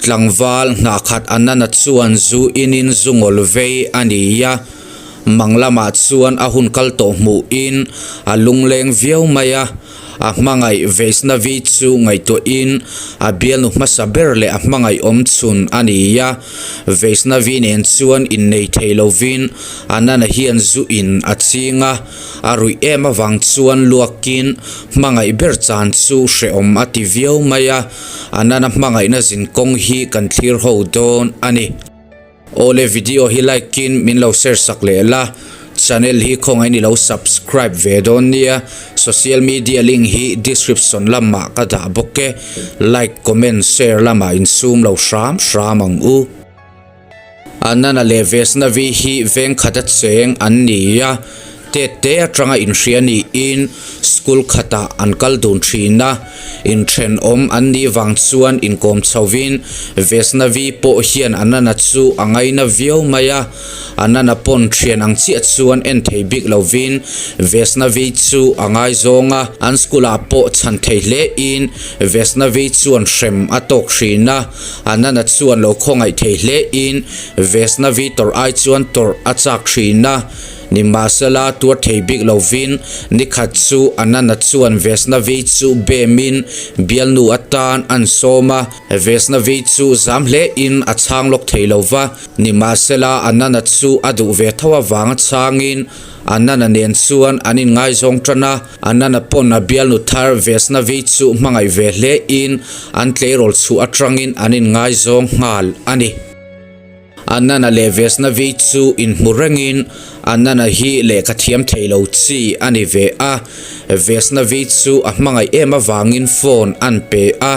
Tlangval hnahkhat Anana chuan zu inin zu ngawl vei a ni a, mang lamah chuan a hun kal tawh hmuhin a lungleng viau mai a, a hmangaih Vaishnavi chu ngaihtuahin a bialnu hmasa ber leh a hmangaih awm chhun a ni a, Vaishnavi nen chuan innei thei lovin Anana hian zu in a ching a, a ruih em avang chuan luakin hmangaih ber chan chu hrehawm a ti viau mai a. Anana hmangaihna zin kawng hi kan thlir ho dawn a ni. Awle video hi like in min lo share sak leh la, channel hi khawngaih in i lo subscribe ve dawn nia, social media link hi description lamah ka dah bawk e, like comment share lamah insum lo hram hram ang u. Anana leh Vaishnavi hi veng khata cheng an ni a, tet te atanga inhria niin school khatah an kal dun thin a, inthenawm an nih vang chuan inkawm chhovin Vaishnavi pawh hian Anana chu a ngaina viau mai a, Anana pawn thian ang chiah chuan en thei bik lovin Vaishnavi chu a ngaizawng a, an school ah pawh chhan thei hle in Vaishnavi chuan hrem a tawk thin a. Anana chuan lo khawngaih thei hle in Vaishnavi tawrh ai chuan tawrh a chak thin a, nimahsela tuar thei bik lovin nikhat chu Anana chuan Vaishnavi chu bem in bialnu atan an sawm a, Vaishnavi chu zam hle in a chhang lawk thei lova, nimahsela Anana chu a duh ve tho avanga chhang in Anana nen chuan an inngaizawng tan a, Anana pawn a bialnu thar Vaishnavi chu hmangaih ve hle in an tleirawl chhuah atangin an inngaizawng nghal a ni. Anana leh Vaishnavi chu inhmu rengin Anana hi lehkha thiam thei lo chi a ni ve a, Vaishnavi chu a hmangaih em avangin phone an pe a,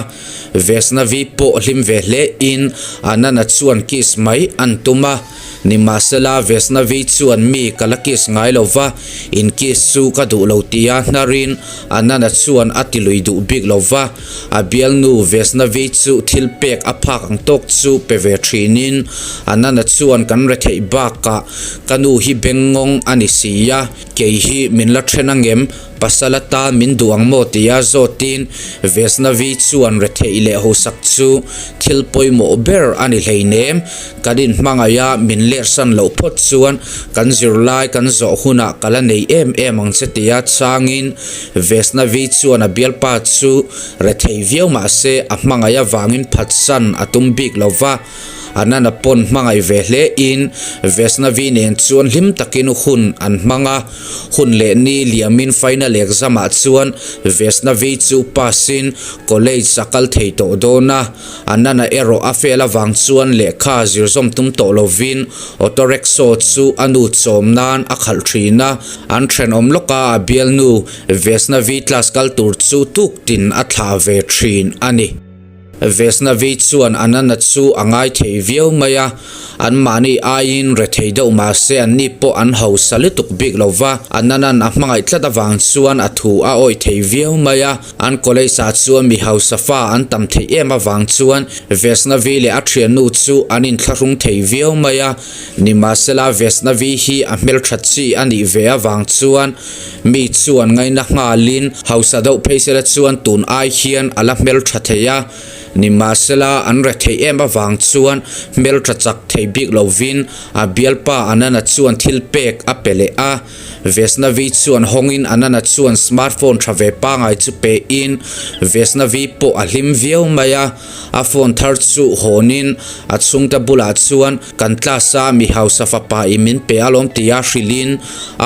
Vaishnavi pawh hlim ve hle in Anana chuan kiss mai an tum a. Nimahsela, Vaishnavi chuan mi ka la kiss ngai lo va, in kiss chu ka duh lo tia hnarin Anana chuan a ti lui duh bik lo va. A bialnu Vaishnavi chu thil pek a phak ang tawk chu pe ve thinin Anana chuan kan retheih bakah ka nu hi bengngawng a ni si a, kei hi min la then angem? Pasal atan min duh ang maw tia zawtin Vaishnavi chuan retheih leh hosak chu thil pawimawh ber a ni hleinem. Kan inhmangaih a, min lerhsan loh phawt chuan kan zirlai kan zawh hunah ka la nei em em ang che tia changin Vaishnavi chuan a bialpa chu rethei viau mahse a hmangaih avangin phatsan a tum bik lo va. Anana pawn hmangaih ve hle in Vaishnavi nen chuan hlim takin hun an hmang a. Hun leh ni liamin final exam ah chuan Vaishnavi chu pass in college a kal thei tawh dawn a, Anana erawh a fail avang chuan lehkha zirzawm tum tawh lovin auto rickshaw chu a nu chawm nan a khalh thin a, an thenawm lawka a bialnu Vaishnavi class kal tur chu tuk tin a thlah ve thin a ni. Vaishnavi chuan Anana chu a ngai thei viau mai a, anmahni aiin rethei deuh mahse anni pawh an hausa lutuk bik lo va, Anana'n a hmangaih tlat avang chuan a thu a awih thei viau mai a, an college ah chuan mi hausa fa an tam theih em avang chuan Vaishnavi leh a thiannu chu an inthlahrung thei viau mai a, nimahsela Vaishnavi hi a hmeltha chi a nih ve avang chuan Mi chuan ngaina nghalin hausa deuh phei sela chuan tun ai hian a la hmeltha thei a, nimahsela an re theih em avang chuan hmeltha chak thei bik lovin a bialpa Anana chuan thil pek a pe leh a. Vaishnavi chuan hawngin Anana chuan smartphone tha ve pangai chu pein Vaishnavi pawh a hlim viau mai a. A phone thar chu hawnin a chhungte bulah chuan kan class a mi hausa fapa i min pe alawm tia hrilhin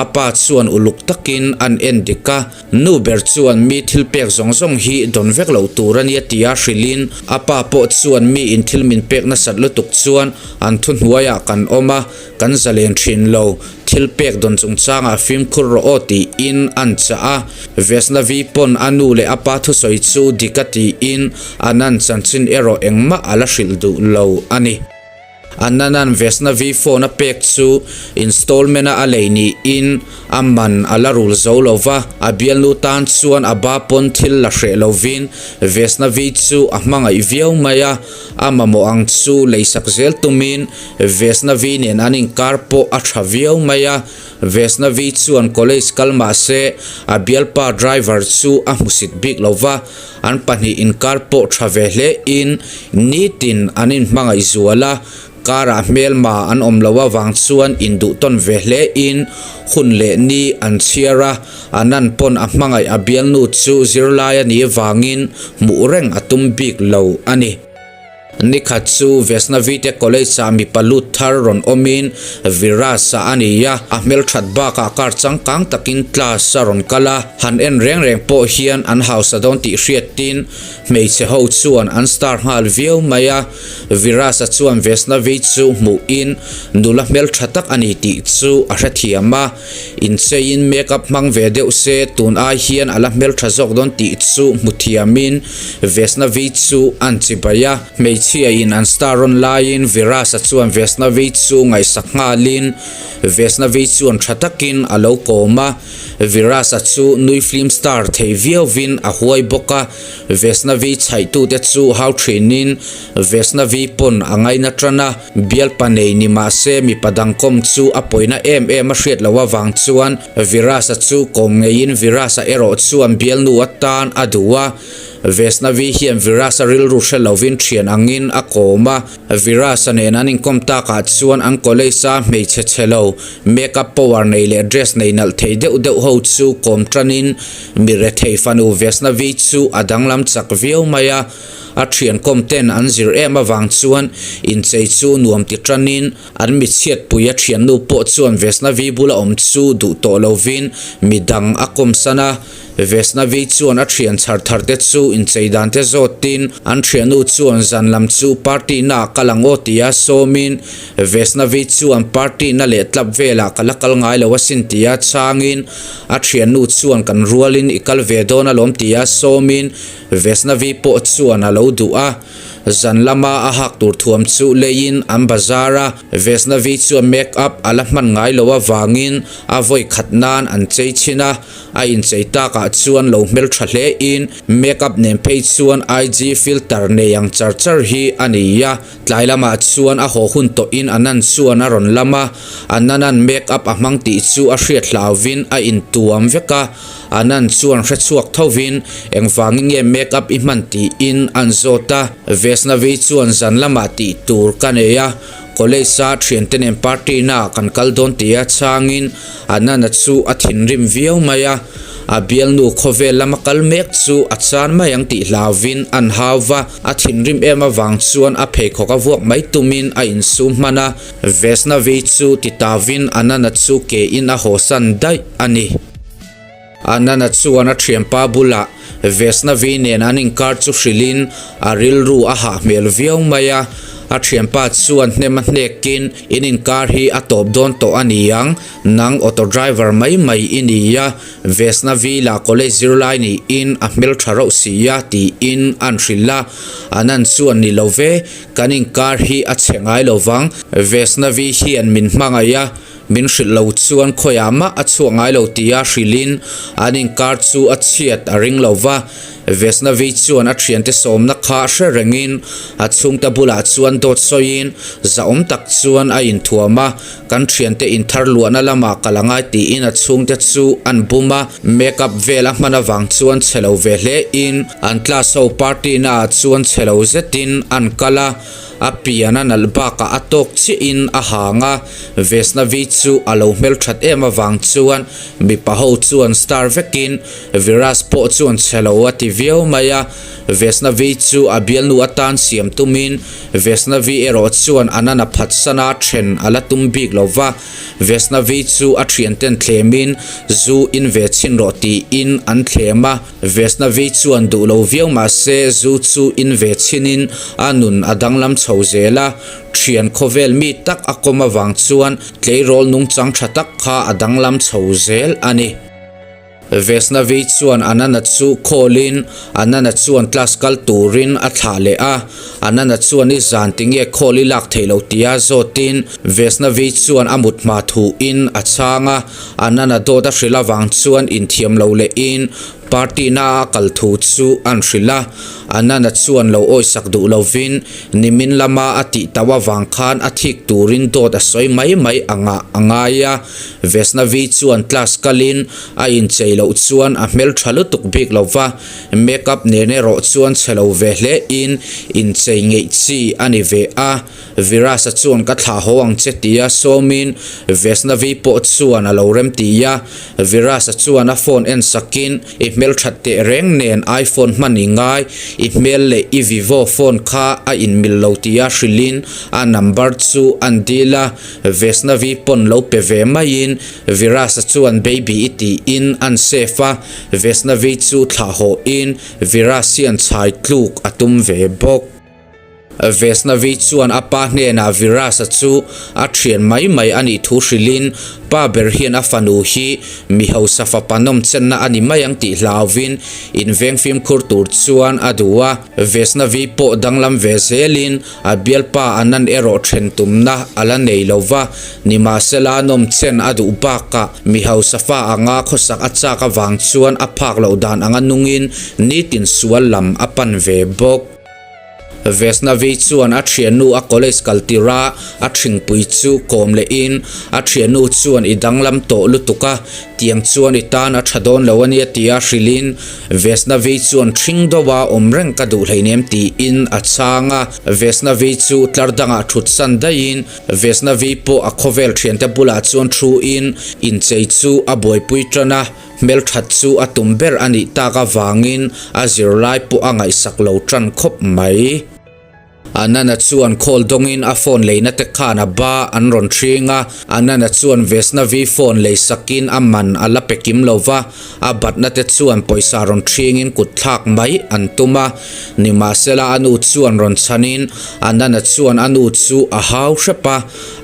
a pa chuan uluk takin an en dik a, nu ber chuan mi thil pek zawng zawng hi dawn vek loh tur a nia tia hrilhin a pa pawh chuan mi in thil min pek nasat lutuk chuan an thuhnuaiah kan awm a, Kan zalen thin lo, thil pek dawn chungchangah fimkhur rawh aw tiin an chah a. Vaishnavi pawn a nu leh a pa thusawi chu dik a tiin Anand chanchin erawh engmah a la hrilh duh lo a ni. Anand-a'n Vaishnavi phone a pek chu installment a a lei niin a man a la rul zo lo va, a bialnu tan chuan a ba pawn thil la hreh lovin Vaishnavi chu a hmangaih viau mai a, a mamawh ang chu leisak zel tumin Vaishnavi nen an inkar pawh a tha viau mai a, Vaishnavi chuan college kal mah se a bialpa driver chu a hmusit bik lo va, an pahnih inkar pawh tha ve hle in nitin an inhmangaih zual a, Karah hmelma an awm loh avang chuan induh tawn ve hle in hun leh ni an chhiar a, Anand pawn a hmangaih a bialnu chu zirlai a nih vangin hmuh reng a tum bik lo a ni. Nikhat chu Vaishnavi te college ah mipa lut thar rawn awmin Viraj-a a ni a, a hmelthat bakah kar changkang takin class a rawn kal a, han en reng reng pawh hian an hausa dawn tih hriatin hmeichhe ho chuan an star nghal viau mai a. Virasa chuan Vaishnavi chu hmuhin nula hmeltha tak a ni tih chu a hrethiam a, incheiin makeup hmang ve deuh se tun ai hian a la hmeltha zawk dawn tih chu hmu thiamin Vaishnavi chu an chibai a. Hmeichhia in an star rawn laiin Virasa chuan Vaishnavi chu ngaihsak nghalin Vaishnavi chuan tha takin a lo kawm a, Virasa chu nui film star thei viauvin a huai bawk a. Vaishnavi chhaihtute chu hau thinin Vaishnavi pawn a ngaina tan a, bialpa nei ni mah se mipa dang kawm chu a pawina em em a hriat loh avang chuan Virasa chu kawm ngeiin Virasa erawh chuan bialnu atan a duh a, Vaishnavi hian Virasa rilru hre lovin thian angin a kawm a, Virasa nen an inkawm takah chuan an college a hmeichhe chhe lo, make up power nei leh dress nei nalh thei deuh deuh ho chu kawm tanin Mi rethei fanu Vaishnavi chu a danglam chak viau mai a, a thian kawm ten an zir em avang chuan inchei chu nuam ti tanin an mi chhiatpui a thiannu pawh chuan Vaishnavi bula awm chu duh tawh lovin midang a kawmsan a. Vaishnavi chuan a thian chhar thar te chu inchei dan te zawtin an thiannu chuan zan lam chu party na ah kal ang aw tia sawmin Vaishnavi chuan party na leh tlap velah ka la kal ngai lo asin tia chhangin A thiannu chuan kan rualin i kal ve dawn alawm tia sawmin Vaishnavi pawh chuan a lo duh a. Zan lama a hak tur thuam chu leiin an bazar a, Vaishnavi chuan make up a la hman ngai lo avangin a vawi khat nan an chei chhin a, a inchei takah chuan lo hmeltha hlein make up nen phei chuan IG filter nei ang char char hi a ni a. Tlai lamah chuan a haw hun tawhin Anand chuan a rawn lam a, Anand-a'n make up a hmang tih chu a hriat hlauvin a intuam vek a, Anand chuan hre chhuak thovin engvangin nge make up i hman tiin an zawt a, Vaishnavi chuan zan lamah tih tur ka nei a, college-a thiante nen party naah kan kal dawn tia chhangin Anand-a chu a thinrim viau mai a. A bialnu khawvel lama kal mek chu a chan mai ang tih hlauvin an hau va, a thinrim em avang chuan a pheikhawk a vuak mai tumin a insum hman a, Vaishnavi chu titavin Anand-a chu ke in a hawsan daih a ni. Anand-a chuan a thianpa bulah Vaishnavi nen an inkar chu hrilhin a rilru a hah hmel viau mai a, a thianpa chuan hnem a hnekin in inkar hi a tawp dawn tawh a ni ang, Nang auto driver mai mai i ni a, Vaishnavi lah college zirlai niin a hmeltha rauh si a tiin an hrilh a, Anand chuan ni lo ve, kan inkar hi a chhe ngai lo vang, Vaishnavi hian min hmangaih a, min hrilh lo chuan khawiah mah a chhuak ngai lo tia hrilhin an inkar chu a chhiat a ring lo va, Vaishnavi chuan a thiante sawmna kha hre rengin a chhungte bulah chuan dawt sawiin zahawm tak chuan a inthuam a, Kan thiante inthar luahna lamah kal a ngai tiin a chhungte chu an bum a, make up vel a hman avang chuan chhe lo ve hle in an class ho party na ah chuan chhe lo zetin an kal a, a pian a nalh bakah a tawk chiah in a hang a, Vaishnavi chu a lo hmelthat em avang chuan mipa ho chuan star vekin Viraj pawh chuan chhe lo a ti viau mai a, Vaishnavi chu a bialnu atan siam tumin Vaishnavi erawh chuan Anand a phatsan a, then a la tum bik lo va. Vaishnavi chu a thianten thlemin zu in ve chhin rawh tiin an thlem a. Vaishnavi chuan duh lo viau mah se zu chu in ve chhinin a nun a danglam chho zel a. Thian khawvel mi tak a kawm avang chuan tleirawl nungchang tha tak kha a danglam chho zel a ni. Vaishnavi chuan Anand chu call-in Anand chuan class kal turin a thlah leh a. Anand chuan i zan tinge call i lak theih loh tia zawtin Vaishnavi chuan a mut hma thuin a chhang a. Anand dawt a hrilh avang chuan inthiam lo lehin Party na a kal thu chu an hrilh a, Anand-a chuan lo awisak duh lovin nimin lama a tih tauh avang khan a thik turin dawt a sawi mai mai angah a ngai a. Vaishnavi chuan class kalin a inchei loh chuan a hmeltha lutuk bik lo va, makeup nen erawh chuan chhe lo ve hle in inchei ngeih chi a ni ve a. Virasa chuan ka thlah haw ang che tia sawmin Vaishnavi pawh chuan a lo rem ti a. Virasa chuan a phone en sakin, I hmelthat teh reng nen iPhone hman i ngai, i hmel leh i Vivo phone kha a inmil lo tia hrilhin a number chu an dil a. Vaishnavi pawn lo pe ve maiin Virasa chuan baby i tiin an save a. Vaishnavi chu thlah hawhin Viras hian chhai tluk a tum ve bawk. Vaishnavi chuan a pa hnenah Virasa chu a thian mai mai a nih thu hrilhin pa ber hian a fanu hi mi hausa fapa nawm chenna a ni mai ang tih hlauvin inveng fimkhur tur chuan a duh a. Vaishnavi pawh danglam ve zelin a bialpa Anand erawh then tumna a la nei lo va, nimahsela nawm chen a duh bakah mi hausa fa anga khawsak a chak avang chuan a phak loh dan anga nungin nitin sual lam a pan ve bawk. Vaishnavi chuan a thiannu a college kal tir a, a thingpui chu kawm lehin a thiannu chuan i danglam tawh lutuk a, tiang chuan i tan a tha dawn lo a nia tia hrilhin Vaishnavi chuan thing deuha awm reng ka duh hleinem tiin a chhang a. Vaishnavi chu tlar dangah thut san daihin Vaishnavi pawh a khawvel thiante bulah chuan thuin inchei chu a buaipui tan a. Hmelthat chu a tum ber a nih tak avangin a zirlai pawh a ngaihsak lo tan khawp mai. Anana chuan call dawngin a phone leina te khan a ba an rawn hring a, Anana chuan Vaishnavi phone lei sakin a man a la pe kim lo va, a batna te chuan pawisa rawn hringin kut thlak mai an tum a. Nimahsela a nu chuan rawn chhanin Anana chuan a nu chu a hau hrep a.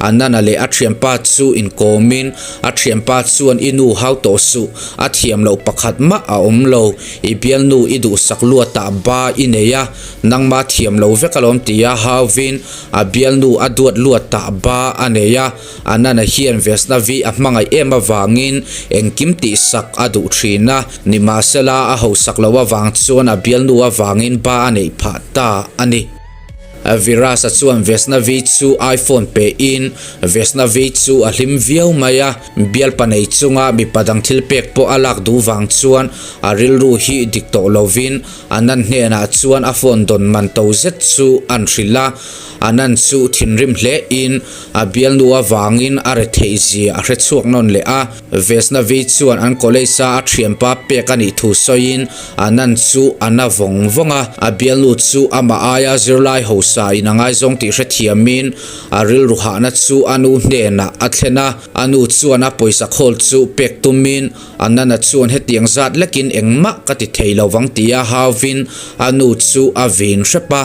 Anana leh a thianpa chu inkawmin a thianpa chuan i nu hau tawh suh, a thiam loh pakhat mah a awm lo, i bialnu i duhsak luatah ba i nei a, nangma thiam lo vek alawm tia hauvin a bialnu a duat luatah ba a nei a, Anana hian Vaishnavi a hmangaih em avangin engkim tihsak a duh thin a, nimahsela a hausak loh avang chuan a bialnu avangin ba a neih phah ta a ni. Virasa chuan Vaishnavi chu iPhone pe in Vaishnavi chu a hlim viau mai a, bialpa nei chunga mipa dang thil pek pawh a lak duh vang chuan a rilru hi dik tawh lovin Anand hnenah chuan a phone dawn man to zet chu an hrilh a, Anand chu thinrim hle in a bialnu avangin a retheih zia a hrechhuak nawn leh a. Vaishnavi chuan an college a a thianpa pek a nih thu sawiin Anand chu a na vawng vawng a, a bialnu chu amah aia zirlai hausa in a ngaizawng tih hrethiamin a rilru hahna chu a nu hnenah a thlen a, a nu chuan a pawisa khawl chu pek tumin Anand-a chuan hetiang zat lekin engmah ka ti thei lo vang tia hauvin a nu chu a vin hrep a,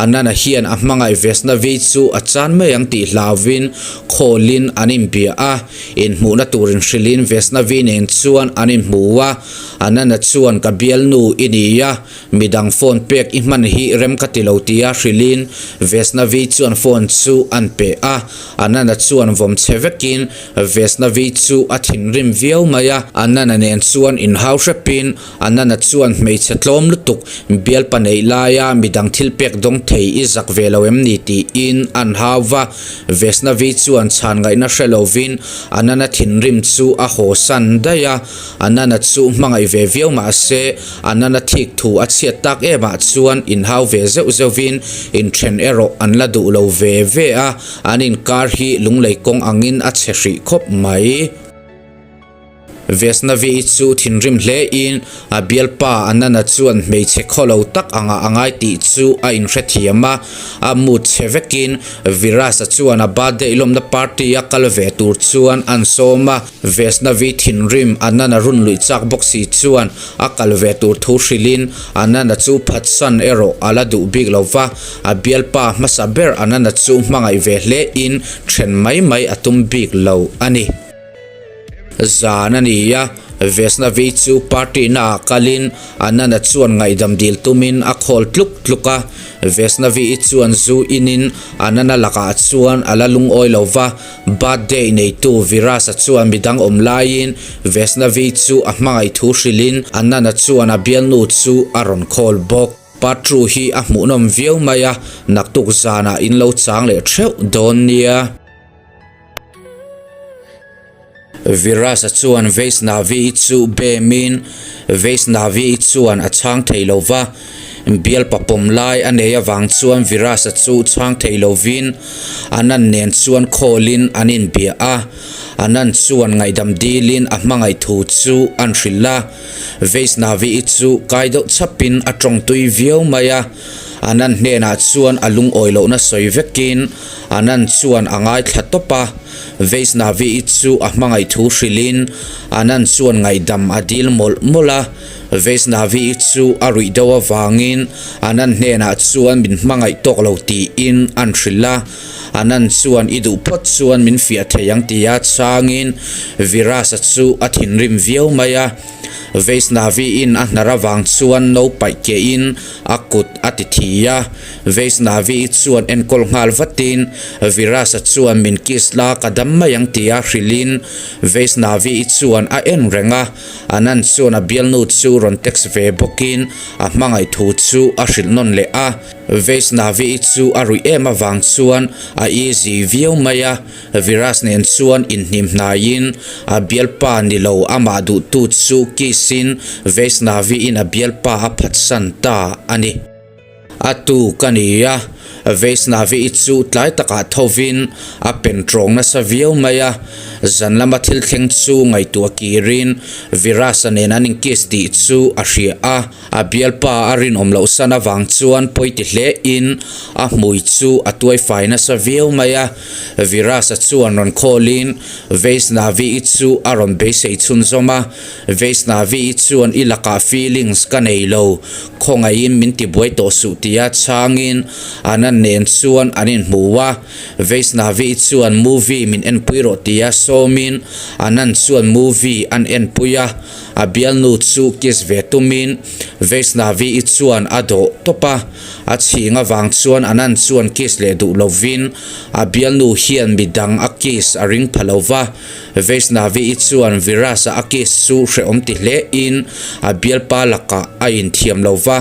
Anand-a hian a hmangaih Vaishnavi chu a chan mai ang tih hlauvin khawlin an inbia a, inhmuhna turin hrilhin Vaishnavi nen chuan an inhmu a. Anana chuan ka bialnu i ni a, midang phone pek i hman hi rem ka ti lo tia hrilhin Vaishnavi chuan phone chu an pe a. Anana chuan vawm chhe vekin Vaishnavi chu a thinrim viau mai a. Anana nen chuan inhau hrepin Anana chuan hmeichhe tlawm lutuk bialpa neih laia midang thil pek dawng thei i zak ve lo em ni tiin an hau va. Vaishnavi chuan chhan ngaihna hre lovin Anana thinrim chu a haw san daih a. Anana chu hmangaih ve viau mah se, Anana thik thu a chhiat tak emah chuan inhau ve zeuh zeuhvin inthen erawh an la duh lo ve ve a, an inkar hi lunglei kawng angin a chhe hrih khawp mai. Vaishnavi-i chu thinrim hlein a bialpa Anana chuan hmeichhe khawlo tak angah a ngai tih chu a inhrethiam a, a mood chhe vekin Viraj-a chuan a birthday lawmna party-a kal ve tur chuan an sawm a. Vaishnavi thinrim Anand-a run luih chak bawk si chuan a kal ve tur thu hrilhin Anand-a chu phatsan erawh a la duh bik lo va, a bialpa hmasa ber Anand-a chu hmangaih ve hlein then mai mai a tum bik lo a ni. Zan a ni a, Vaishnavi chu party naah kalin Anand-a chuan ngaihdam dil tumin a khawl tluk tluk a. Vaishnavi-i chuan zu inin Anand-a lakah chuan a la lungawi lo va. Birthday neitu Viraj-a chuan midang awm laiin Vaishnavi chu a hmangaih thu hrilhin Anand-a chuan a bialnu chu a rawn khawl bawk. Patru hi a hmuhnawm viau mai a, naktuk zanah in lo chang leh theuh dawn nia. Viraj-a chuan Vaishnavi-i chu bemin Vaishnavi-i chuan a chhang thei lo va. Bialpa pawm lai a nei avang chuan Viraj-a chu chhang thei lovin Anand nen chuan khawlin an inbia a. Anand chuan ngaihdam dilin a hmangaih thu chu an hrilh a. Vaishnavi-i chu kai deuh chhapin a tawng tui viau mai a. Anand hnenah chuan a lungawi lohna sawi vekin Anand chuan a ngaithla tawp a, Vaishnavi-i chu a hmangaih thu hrilhin Anand chuan ngaihdam a dil mawlh mawlh a. Vaishnavi-i chu a ruih deuh avangin Anand hnenah chuan min hmangaih tawk lo tiin an hrilh a. Anand chuan i duh phawt chuan min fiah thei ang tia chhangin Viraj-a chu a thinrim viau mai a. Vaishnavi-in a hnar avang chuan no paih kehin a kut a ti thi a. Vaishnavi-i chuan enkawl nghal vatin Viraj-a chuan min kiss la ka dam mai ang tia hrilhin Vaishnavi-i chuan a en reng a. Anand chuan a bialnu chu rawn text ve bawkin a hmangaih thu chu a hrilh nawn leh a. Vaishnavi-i chu a ruih em avang chuan a easy viau mai a. Viraj nen chuan inhnim hnaiin a bialpa ni lo amah duhtu chu kiss-in Vaishnavi-in a bialpa a phatsan ta a ni. A tu ka ni a, Vaishnavi-i chu tlai takah thovin a pen tawng nasa viau mai a, zan lama thil thleng chu ngaihtuah kirin Viraj-a nen an inkiss tih chu a hria a. A bialpa a rinawm loh san avang chuan pawi ti hlein a hmui chu a tuai fai nasa viau mai a. Viraj-a chuan rawn khawlin Vaishnavi-i chu a rawn beisei chhunzawm a. Vaishnavi-i chuan i lakah feelings ka nei lo, khawngaihin min tibuai tawh suh tia chhangin Anand nen chuan an inhmu a. Vaishnavi-i chuan movie min enpui rawh tia sawmin Anand chuan movie an enpui a. A bialnu chu kiss ve tumin Vaishnavi-i chuan a dawh tawp a, a chhing avang chuan Anand chuan kiss leh duh lovin a bialnu hian midang a kiss a ring pha lo va. Vaishnavi-i chuan Viraj-a a kiss chu hrehawm ti hlein a bialpa lakah a inthiam lo va,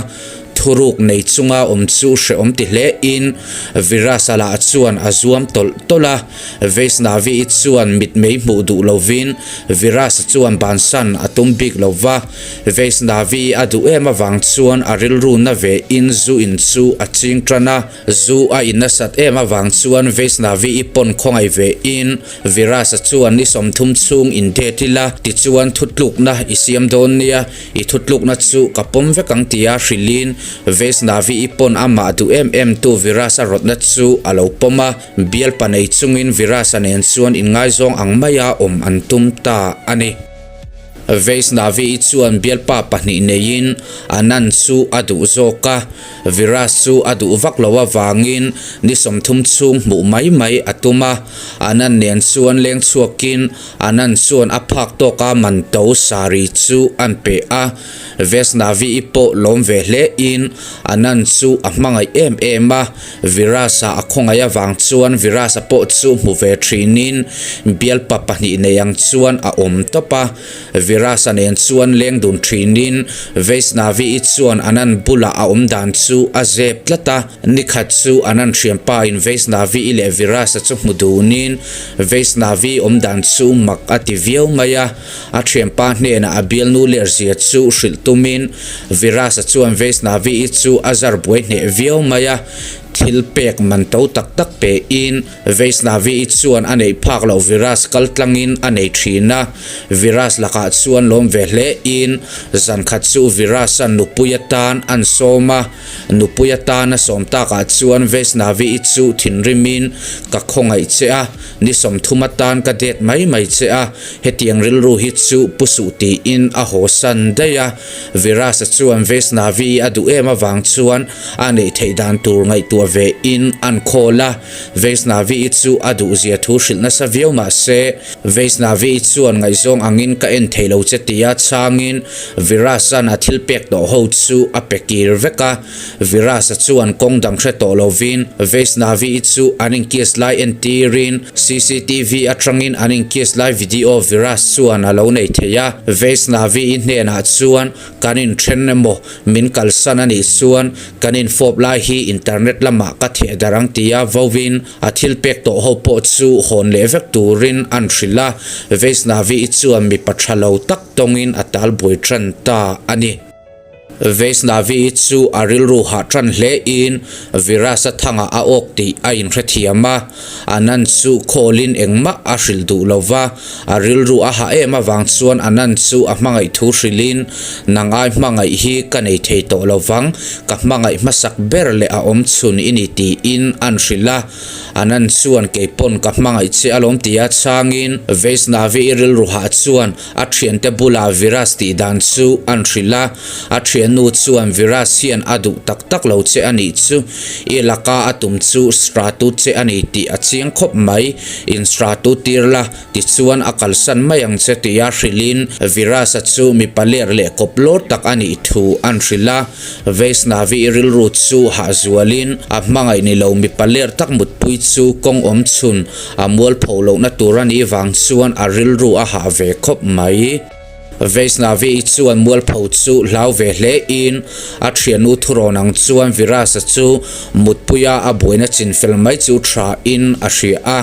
Thuruk nei chunga awm chu hrehawm ti hlein Viraj-a lah chuan a zuam tawlh tawlh a. Vaishnavi-i chuan mitmei hmuh duh lovin Viraj-a chuan bansan a tum bik lo va. Vaishnavi-i a duh em avang chuan a rilru na vein zu in chu a ching tan a. Zu a in nasat em avang chuan Vaishnavi-i pawn khawngaih vein Viraj-a chuan ni 30 chhung in det ila tichuan thutlukna i siam dawn nia. I thutlukna chu ka pawm vek ang tia hrilhin Vaishnavi-i pawn amah duh em em tu Viraj-a rawtna chu a lo pawm a, bialpa nei chungin Viraj-a nen chuan inngaizawng ang maia awm an tum ta a ni. Vaishnavi-i chuan bialpa pahnih neiin Anand chu a duh zawk a, Viraj chu a duh vak lo avangin ni 30 chhung hmuh mai mai a tum a, Anand nen chuan leng chhuakin Anand chuan a phak tawka man to saree chu an pe a, Vaishnavi-i pawh lawm ve hle in Anand chu a hmangaih em em a, Viraj-a a khawngaih avang chuan Viraj-a pawh chu hmu ve thinin bialpa pahnih nei ang chuan a awm tawp a, Viraj-a nen chuan leng dun thinin Vaishnavi-i chuan Anand bulah a awm dan chu a zep tlat a. Nikhat chu an an hriampa in Vaishnavi-i leh Viraj-a chu hmu dunin Vaishnavi awm dan chu mak a ti viau mai a. A thianpa hnenah a bialnu lerzia chu hrilh tumin Viraj-a chuan Vaishnavi-i chu a zar buai hneh viau mai a. Thil pek man to tak tak pein Vaishnavi-i chuan a neih phak loh Viraj kal tlangin a nei thin a. Viraj lakah chuan lawm ve hlein zankhat chu Viraj-a nupui atan an sawm a. Nupui atana sawm takah chuan Vaishnavi-i chu thinrimin ka khawngaih che a, ni 30 atan ka det mai mai che a, hetiang rilru hi chu pu suh tiin a haw san daih a. Viraj-a chuan Vaishnavi-i a duh em avang chuan a neih theih dan tur ngaihtuah. ngaihtuah ve in an call a, Vaishnavi-i chu a duhzia thu hrilh nasa viau mah se, Vaishnavi-i chuan ngaihzawng angin ka en thei lo che tia chhangin Viraj-a'n a thil pek tawh ho chu a pe kir vek a. Viraj-a chuan kawng dang hre tawh lovin Vaishnavi-i chu an inkiss lai entirin cctv atangin an inkiss lai video Viraj chuan a lo nei thei a. Vaishnavi-i hnenah chuan Kan inthen emaw min kalsan a nih chuan kan infawp lai hi internet lamah ka theh darh ang tia vauin a thil pek tawh ho pawh chu hawn leh vek turin an hrilh a, Vaishnavi-i chuan mipa tha lo tak tawngin a talbuai tan ta a ni. Vaishnavi-i chu a rilru hah tan hlein Virasa thangah a awk tih a inhrethiam a. Anand chu khawlin engmah a hrilh duh lo va, a rilru a hah em avang chuan Anand chu a hmangaih thu hrilhin, Nang ai hmangaih hi ka nei thei tawh lo vang, ka hmangaih hmasak ber leh a awm chhun i ni tiin an hrilh a. Anand chuan kei pawn ka hmangaih che alawm tia chhangin Vaishnavi i rilru hah chuan a thiante bulah Viraj tih dan chu an hrilh a, a thiannu chuan Viraj hian a duh tak tak lo che a nih chu, i laka a tum chu Stratu che a ni tih a chiang khawp mai, in Stratu tir la, tichuan a kalsan mai ang che tia hrilhin Viraj-a chu mipa ler leh kawp lawr tak a nih thu an hrilh a. Vaishnavi i rilru chu hahzualin a hmangaih ni lo mipa ler tak mutpui chu kawng awm chhun a mualpho lohna tur a nih vang chuan a rilru a hah ve khawp mai. Vaishnavi i chuan mualpho chu hlau ve hle in a thiannu thurawn ang chuan Viraj-a chu mutpuia a buaina chinfel mai chu tha in a hria a.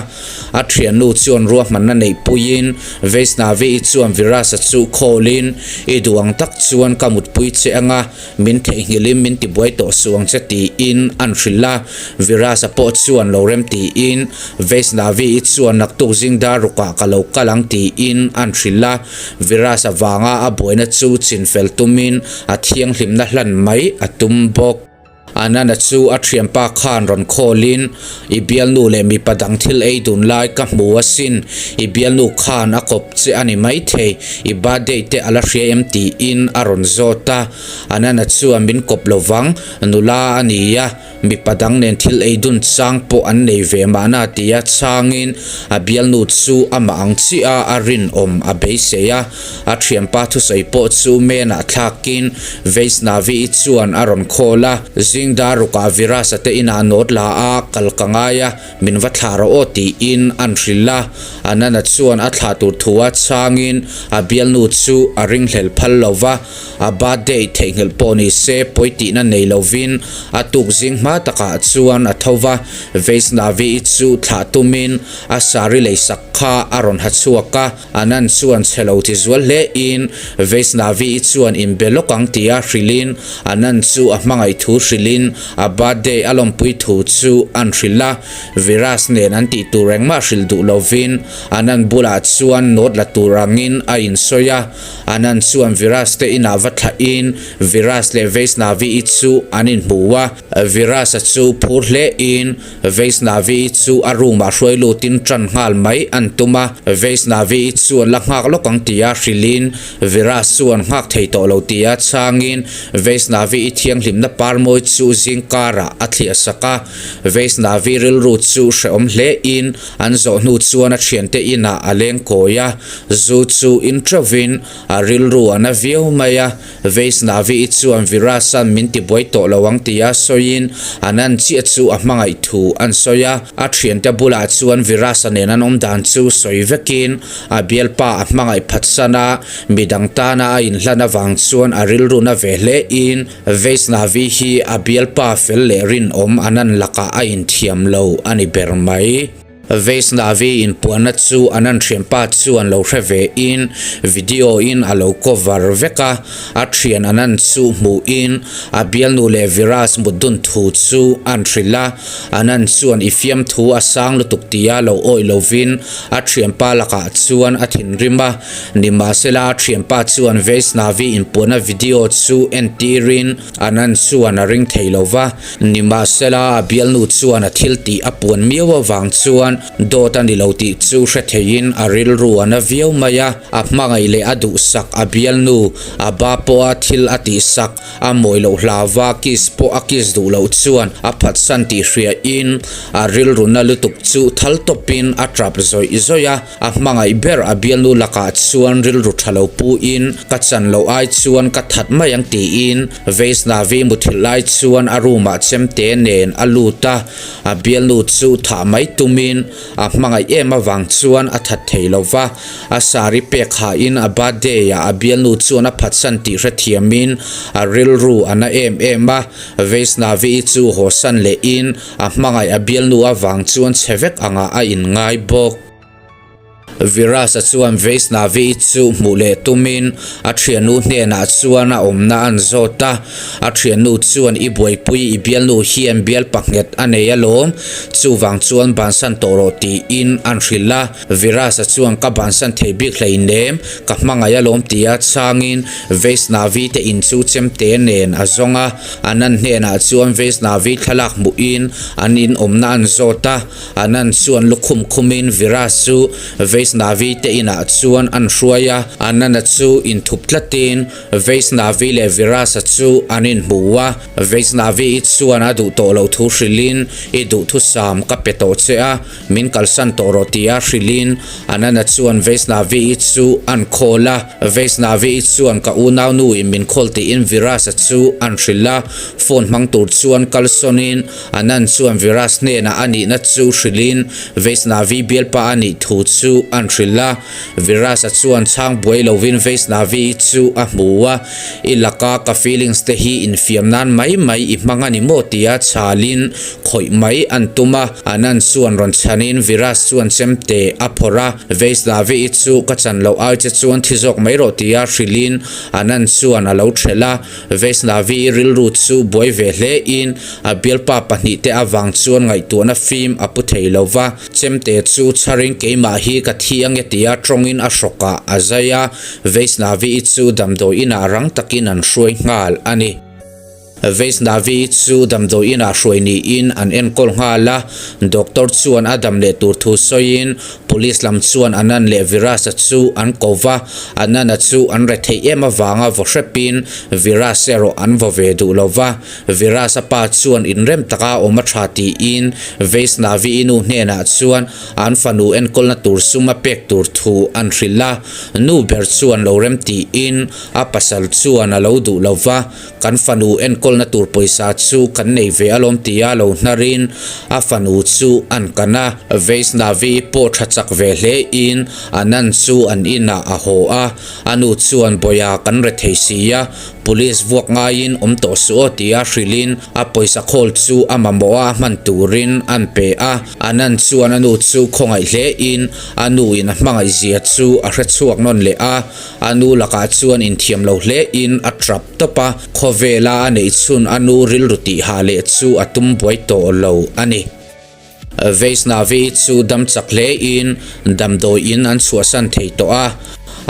A thiannu chuan ruahmanna neihpuiin Vaishnavi-i chuan Viraj-a chu khawlin, I duh ang tak chuan ka mutpui che anga, min theihnghilhin min tibuai tawh suh ang che tiin an hrilh a. Viraj-a pawh chuan lo rem tiin Vaishnavi-i chuan naktuk zing dar rukah ka lo kal ang tiin an hrilh a. Viraj-a vanga a buaina chu chinfel tumin a thianghlimna hlan mai a tum bawk. Anana chu a thianpa khan rawn khawlin, I bialnu leh mipa dang thil ei dun lai ka hmu asin, i bialnu khan a kawp che a ni maithei, i birthday te a la hria em tiin a rawn zawt a. Anana chuan min kawp lo vang, nula a ni a, mipa dang nen thil ei dun chang pawh an nei ve mahna tia chhangin a bialnu chu amah ang chiah a a rinawm a beisei a. A thianpa thusawi pawh chu menah thlakin Vaishnavi-i chuan a rawn call a, Zing dar rukah Virasa te inah nawt la a, kal ka ngai a, min va thlah rawh aw tiin an hrilh a. Anana chuan a thlah tur thu a chhangin a bialnu chu a ringhlel phal lo va, a birthday theihnghilh pawh ni se pawi tihna nei lovin a tuk zing hma takah chuan a tho va, Vaishnavi-i chu thlah tumin a sari leisak kha a rawn ha chhuak a. Anand chuan chhe lo ti zual hle in Vaishnavi-i chuan in be lawk ang tia hrilhin Anand chu a hmangaih thu hrilhin a birthday a lawmpui thu chu an hrilh a. Viraj nen an tih tur engmah hrilh duh lovin Anand bulah chuan note la tur angin a insawi a. Anand chuan Viraj te inah va thlahin Viraj leh Vaishnavi-i chu an inhmu a. Viraj-a chu phur hle in Vaishnavi-i chu a room ah hruai lutin tan nghal mai an tum a, Vaishnavi-i chuan la nghak lawk ang tia hrilhin Viraj chuan nghak thei tawh lo tia chhangin Vaishnavi-i thianghlimna par mawi chu zing karah a thliah sak a, Vaishnavi rilru chu hrehawm hle in an zawh hnu chuan a thiante inah a leng kawi a, zu chu in teuhvin a rilru a na viau mai a. Vaishnavi-i chuan Virasan min tibuai tawh lo ang tia sawiin Anand chiah chu a hmangaih thu an sawi a. A thiante bulah chuan Virasa nen an awm dan chu sawi vekin a bialpa a hmangaih phatsan a, midang tana a inhlan avang chuan a rilruna ve hlein Vaishnavi hi a bialpa fel leh rinawm Anand lakah a inthiam lo a ni ber mai. Vaishnavi inpuanna chu an an thianpa chuan lo hre ve in video in a lo cover vek a, a thian an an chu hmuh in a bialnu leh Viraj mut dun thu chu an hrilh a, an an chuan i fiamthu a sang lutuk tia lo awih lovin a thianpa lakah chuan a thinrim a, nimahsela a thianpa chuan Vaishnavi inpuanna video chu entirin Anand chuan a ring thei lo va, nimahsela a bialnu chuan a thil tih a puan miau avang chuan. chuan dawt a ni lo tih chu hre theiin a rilru a na viau mai a, a hmangaih leh a duhsak a bialnu a ba pawha thil a tihsak a mawi loh hlauva kiss pawh a kiss duh loh chuan a phatsan tih hriain a rilru na lutuk chu thal tawpin a tap zawih zawih a. A hmangaih ber a bialnu lakah chuan rilru tha lo puin ka chan loh ai chuan ka that mai ang tiin Vaishnavi muthilh lai chuan a room ah chemte nen a lut a, a bialnu chu thah mai tumin a hmangaih em avang chuan a that thei lo va, a sari pek hahin a birthday ah a bialnu chuan a phatsan tih hrethiamin a rilru a na em em a, Vaishnavi chu hawsan lehin A hmangaih a bialnu avang chuan chhe vek angah a inngai bawk. Virasa chuan Vaishnavi chu hmuh leh tumin a thiannu hnenah chuan a awmna an zawt a. A thiannu chuan i buaipui i bialnu hian bial panghet a nei alawm, chuvang chuan bansan tawh rawh tiin an hrilh a. Virasa chuan ka bansan thei bik hleinem, ka hmangaih alawm tia chhangin Vaishnavi te in chu chemte nen a zawng a. Anand hnenah chuan Vaishnavi thlalak hmuhin an in awmna an zawt a, Anand chuan lukhum khumin Viraj chu Vaishnavi te inah chuan an hruai a, Anand-a chu inthup tlatin Vaishnavi leh Viraj-a chu an inhmu a, Vaishnavi-i chuan a duh tawh loh thu hrilhin i duhthusam ka pe tawh che a, Min kalsan tawh rawh tia hrilhin Anand-a chuan Vaishnavi-i chu an khawl a. Vaishnavi-i chuan ka unaunu in min khawl tiin Viraj-a chu an hrilh a. Phone hmang tur chuan kalsawnin Anand chuan Viraj hnenah a nihna chu hrilhin Vaishnavi bialpa a nih thu chu an hrilh a. Viraj-a chuan chhang buai lovin Vaishnavi-i chu a hmu a. I laka ka feelings te hi infiam nan mai mai i hmang a ni maw tia chhalin Khawih mai an tum a, Anand chuan rawn chhanin Viraj chuan chemte a phawrh a, Vaishnavi-i chu ka chan loh ai che chuan thi zawk mai rawh tia hrilhin Anand chuan a lo thelh a, Vaishnavi-i rilru chu buai ve hlein a bialpa pahnihte avang chuan ngaihtuahna fim a pu thei lo va, chemte chu chharin keimah hi ka thi ange tia tawngin a hrawkah a zai a, Vaishnavi-i chu damdawi inah rang takin an hruai nghal a ni. Vaishnavi chu damdawi inah hruai niin an enkawl nghal a, doctor chuan a dam leh tur thu sawiin police lam chuan Anand leh Viraj-a chu an ko va, Anand-a chu an retheih em avanga vaw hrepin Viraj erawh an vaw ve duh lo va, Viraj-a pa chuan inrem taka awm a tha tiin Vaishnavi-i nu hnenah chuan an fanu enkawlna tur sum a pek tur thu an hrilh a, nu ber chuan lo rem tiin a pasal chuan a lo duh lo va. Kan fanu enkawlna tur pawisa chu kan nei ve alawm tia lo hnarin a fanu chu an kan a. Vaishnavi pawh tha chak ve hlein Anand chu an inah a haw a, a nu chuan Bawia kan re thei si a, police vuak ngaiin awm tawh suh aw tia hrilhin a pawisa khawl chu a mamawh a hman turin an pe a. Anand chuan a nu chu khawngaih hlein a nu in a hmangaih zia chu a hrechhuak nawn leh a. A nu lakah chuan inthiam lo hle in a trap tawp a, khawvela a neih chhun a nu rilru tihah leh chu a tum buai tawh lo a ni. Vaishnavi chu dam chak hle in damdawi in an chhuahsan thei tawh a,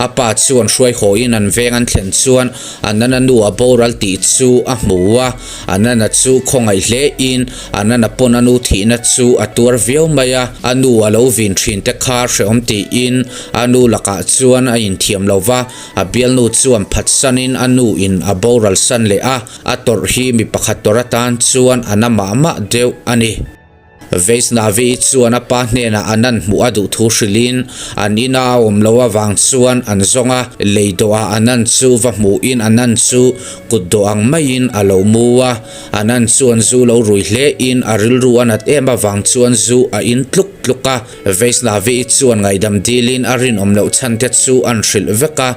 a pa chuan hruai haw in an veng an thlen chuan a nana nu a boral tih chu a hmu a, a nana chu khawngaih hle in a nana pawn a nu thihna chu a tuar viau mai a, a nu a lo vin thin te kha hrehawm tiin A nu lakah chuan a inthiam lo va, a bialnu chuan phatsanin a nu in a boral san leh a, a tawrh hi mi pakhat tawrh atan chuan a na mah mah deuh a ni. Vaishnavi-i chuan a pa hnenah an an hmuh a duh thu hrilhin an ina a awm loh avang chuan an zawng a, lei dawhah an an chu va hmuhin an an chu kut dawh ang maiin a lo mu a, an an chuan zu lo rui hlein a rilru a nat em avang chuan zu a in tluk tluk a. Vaishnavi-i chuan ngaihdam dilin a rinawm loh chhan te chu an hrilh vek a,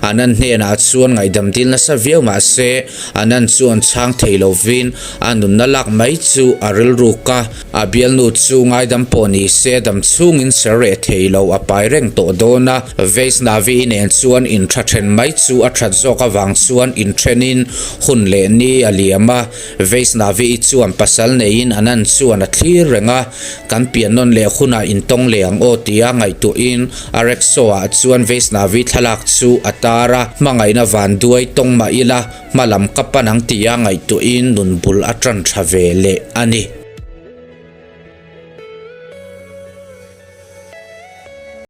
Anand hnenah chuan ngaihdam dil nasa viau mah se Anand chuan chhang thei lovin a nunna lak mai chu a rilruk a, a bialnu chu ngaidam pawh ni se dam chhungin ser reh thei lo a pai reng tawh dawn a, Vaishnavi-i nen chuan intha then mai chu a that zawk avang chuan inthenin hun leh ni a liam a. Vaishnavi-i chuan pasal neiin Anand chuan a thlir reng a, kan pian nawn leh hunah intawng leh ang aw tia ngaihtuahin a rickshaw ah chuan Vaishnavi thlalak chu a tar a, hmangaihna van duai tawng mah ila hma lam ka pan ang tia ngaihtuahin nun bul a tan tha ve leh a ni.